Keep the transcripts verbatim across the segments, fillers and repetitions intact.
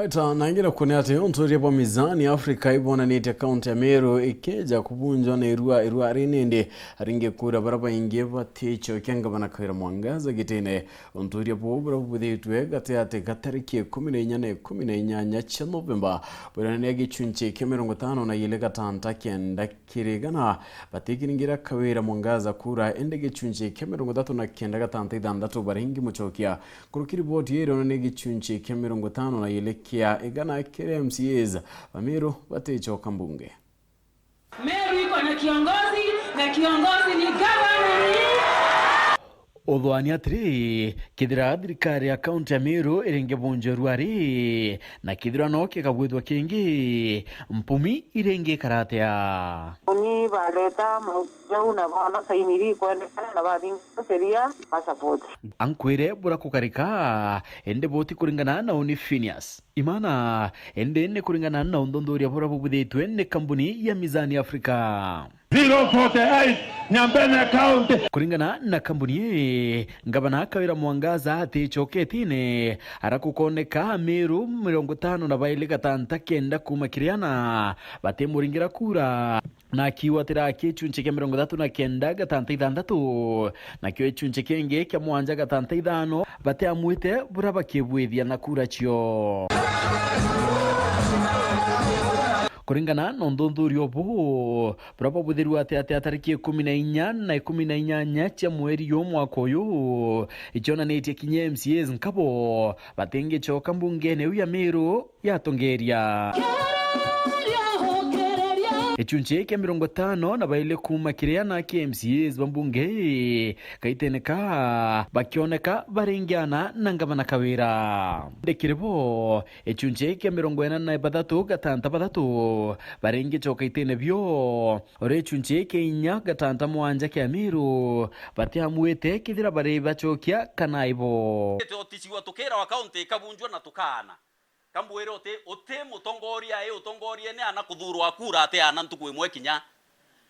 Ta nangira kuni ati unthuria bwa Mizani Africa ibonanitie kaunti ya Meru ikeja kubunjwa na irua, irua rinindi aringi kura bara baingi baticokia ngavana Kawira Mwangaza gitine. Unthuria buu buria bubuthitwe gati ati ga tariki ikumi na inya na ikumi na inyanya cia Novemba, bwirania gichunchi kia mirongo itano na ili gatanta kenda kiri igana batikiringira Kawira Mwangaza kura, indi gichunchi kia mirongo ithatu na kenda gatanta ithanthatu baringi mucokia. Nkuruki riboti ii irionania gichunchi kia mirongo itano na ili kia igana kiri M C As ba Meru baticoka mbunge. Meru iko na kiongozi, na kiongozi ni gavana. Uthwani atiri, kethira thirikari ya kaunti ya Meru iringi bunjorua ri, na kethira no kigabwithwa kingi, mpumi iringi ikara atia? Ni bareta mau jau na boona saini iri ikwendekana na bathinga sheria ba support. Ankwire bura kukarika, indi buti kuringana na uni Phineas Imana, indi ni kuringana na unthunthuria buria bubuthitwe ni kambuni ya Mizani Africa. Zero forty eight, Nyambene County. Kuringana na kambuni ii, ngavana Kawira Mwangaza aticoketie ni ara kukoneka Meru mirongo itano na baili gatanta kenda kuuma kiri ana batimuringira kura. Na akiwatira aki gicunchi kia mirongo ithatu na kenda gatanta ithanthatu, nakio gicunchi kingi kia mwanja gatanta ithano batiamwite buria bakibwithia na kura cio. Kuringana na unthunthurio buu, buria bwabuthirue ati, ati a tariki ikumi na inya na ikumi na inyanya cia mweri uyu mwaka uyu, icionanitie kinya M C As nkabo batingicoka mbungene iu ya Meru yatongeria. Gicunchi kia mirongo itano na baili kuuma kiri ana kia M C As ba mbunge ii, kaitene ka bakioneka baringiana na ngavana Kawira. Ndikiri bo, gicunchi kia mirongo ina na bathatu gatanta bathatu baringicoka itene bio, ori gicunchi kia inya gatanta mwanja kia Meru batiamwite kethira bari bacokia kana ibo. Tuticigua tukirawa kaunti ikabunjwa na tukaana. Kambwire uti, uti mutongoria ii, utongoria ni ana kuthuurwa kura ati ana ntuku imwe kinya.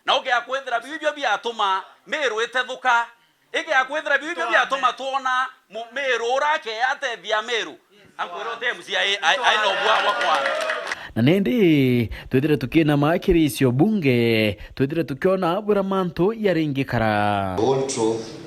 Na ugeakwithira biu ibio biatuma Meru itethuka, igeakwithira biu ibio biatuma twona mu-, Meru ura akeatethia Meru. Ankwire uti M C A ai-, ai-, aina ubua bwa kwana. Na nindi twithire tukinama kiri icio bunge, twithire tukiona buria mantu yaringikara. The whole truth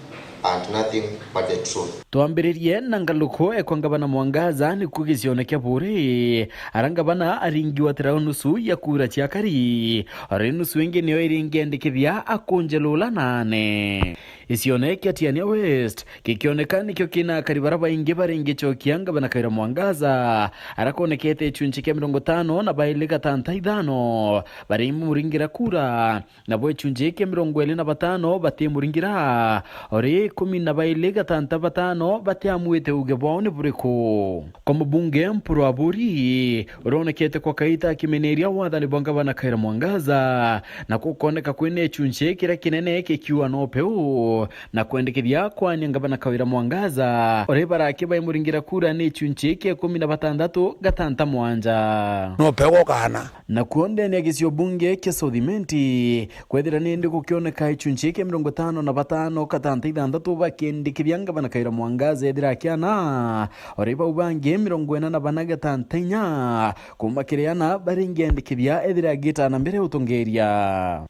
and nothing but the truth. Twambiririe na ngaruko ekwa ngavana Mwangaza, nikuo gicione kia Buuri, ara ngavana aringiwatira nusu ya kura cia akari, ori nusu ingi niyo iringiendikithia akunje lula nane. Gicione kia Tiania West gikioneka nikio kina akari bara baingi baringicokia ngavana Kawira Mwangaza, ara konekete gicunchi kia mirongo itano na baili gatanta ithano barimuringira kura. Nabo gicunchi kia mirongo iri na batano batimuringira, ori ikumi na baili gatanta batano batiamwite uge bwao ni buriku. Kwa mubunge Mpuru Aburi, uronekete kwa kaita akimeneria wathani bwa ngavana Kawira Mwangaza, na kukoneka kwina gicunchi kiria kinene kikiua no peu, na kwendekithia kwania ngavana Kawira Mwangaza, ori baraki baimuringira kura ni gicunchi kia ikumi na batantatu gatanta mwanja. No peu kana. Nakuo ndene ya gicio bunge kia South Imenti, kwethira nindi gukioneka gicunchi kia mirongo itano na batano gatanta ithanthatu bakiendikithia ngavana Kawira Mwangaza ethira akiana, ori bau bangi mirongo ina na bana gatanta inya kuuma kiri ana baringiendikithia ethira agitana mbere utongeria.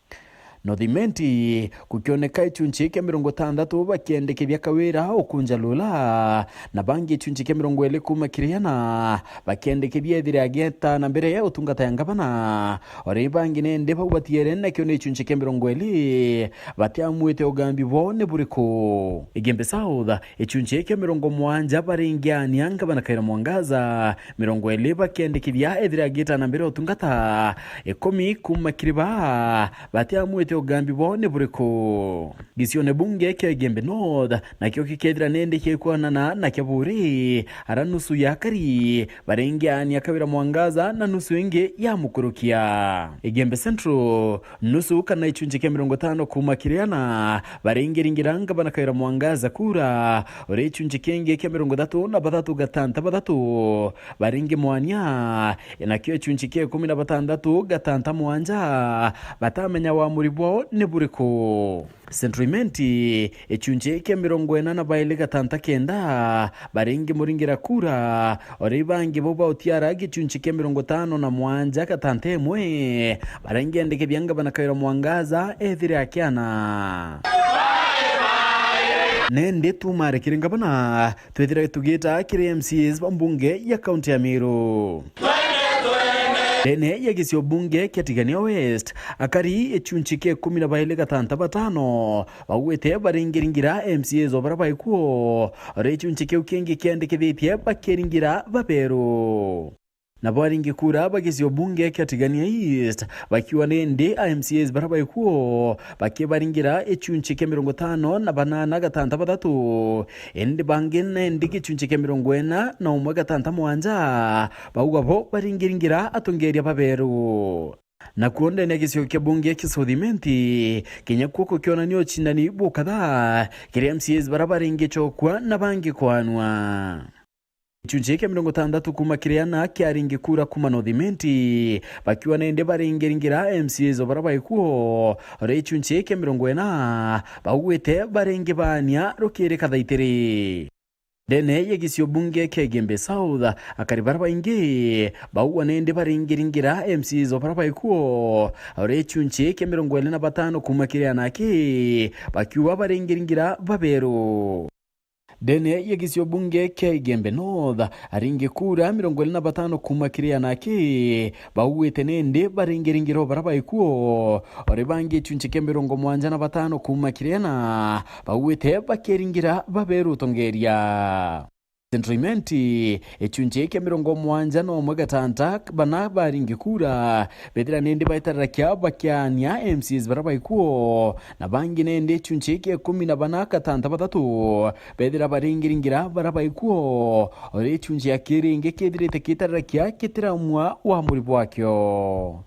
North Imenti, gukioneka gicunchi kia mirongo itantatu bakiendekithia Kawira ukunja lula, na bangi gicunchi kia mirongo iri kuuma kiri ana bakiendekithia ethire ageta na mbere ya utungata ya ngavana. Ori bangi nende bau batiere nakio ni gicunchi kia mirongo iri batiamwite ugambi bwao ni buriku. Igembe South, gicunchi kia mirongo mwanja baringiania ngavana Kawira Mwangaza, mirongo iri bakiendekithia ethire agita na mbere utungata, ikumi kuuma kiri baa batiamwite ugambi bwao ni buriku. Gicione bunge kia Igembe North, nakio gikethira nindi kikwanana na kia Buuri, ara nusu ya akari baringiania Kawira Mwangaza na nusu ingi ya mukurukia. Igembe Central, nusu kana gicunchi kia mirongo itano kuuma kiri ana baringiringira ngavana Kawira Mwangaza kura, uri gicunchi kingi kia mirongo ithatu na bathatu gatanta bathatu baringi mwania, nakio gicunchi kia ikumi na batantatu gatanta mwanja batamenya wamuri bwa ni buriku? Central Imenti, gicunci kia mirongo ina na bairi gatanta kenda, baringi muringira kura, o ri bangi bau ba Utiara gicunci kia mirongo itano na mwanja gatanta imwe, baringi endekethia ngavana Kawira Mwangaza ethire akiana. Nendi tumarikire ngavana, twithira tugita kiri M C As ba mbunge ya kaunti ya Meru. Ndene ya gisio bunge kia Tigania West, akari gicunci kia ikumi na bairi gatanta batano, baugwite baringiringira M C As o bara baikuo, ori gicunci kiu kingi kiendekithitie bakiringira baberu. Nabo aringi kura ba gisio bunge kia Tigania East bakiuga nindi a M C As bara baikuo bakibaringira gicunci kia mirongo itano na banana gatanta bathatu, indi bangi nindi gicunci kia mirongo ina na umwe gatanta mwanja bauga bo baringiringira atongeria baberu. Nakuo ndene ya gisio kia bunge kia South Imenti, kinya kuo kukionania ucindani bukatha kiri M C As bara baringicokua na bangi kwanua. Gicunci kia mirongo itantatu kuuma kiri ana kiaringi kura kuuma North Imenti, bakiuga nindi baringiringira M C As o bara baikuo, ori gicunci kia mirongo ina baugwite baringi baania rukiri kathaitiri. Ndene ya gisio bunge kia Igembe South, akari bara baingi baugwa nindi baringiringira M C As o bara baikuo, ori gicunci kia mirongo iri na batano kuuma kiri ana aki bakiuga baringiringira baberu. Ndene ya gisio bunge kia Igembe North, aringi kura mirongo iri na batano kuuma kiri ana aki baugwite nindi baringiringira o bara baikuo, ori bangi gicunci kia mirongo mwanja na batano kuuma kiri ana baugwite bakiringira baberu utongeria. Central Imenti, gicunci kia mirongo mwanja na umwe gatanta bana baringi kura, bethira nindi baitararakia bakiania M C As bara baikuo, na bangi nindi gicunci kia ikumi na bana gatanta bathatu bethira baringiringira bara baikuo, ori gicunci ya kiri ingi kithirite kitararakia kitiramua wamuri bwakio.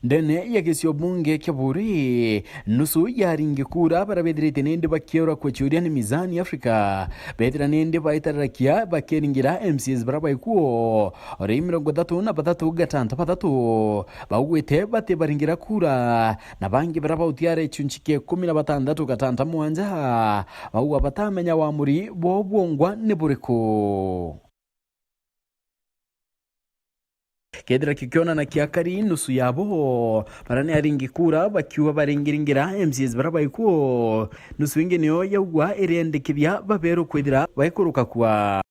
Ndene ya gisio bunge kia Buuri, nusu ya aringi kura bara bethirite nindi bakiura kuciuria ni Mizani Africa, bethira nindi baitararakia bakiringira M C As bara baikuo, ori mirongo ithatu na bathatu gatanta bathatu baugwite batibaringira kura, na bangi bara bautiara gicunci kia ikumi na batantatu gatanta mwanja bauga batamenya wamuri bwao bwongwa ni buriku. Kethira kikionana kiakari nusu yabo bara ni aringi kura bakiuga baringiringira M C As bara baikuo, nusu ingi niyo yaugwa iriendekithia baberu kwithira baikuruka kua.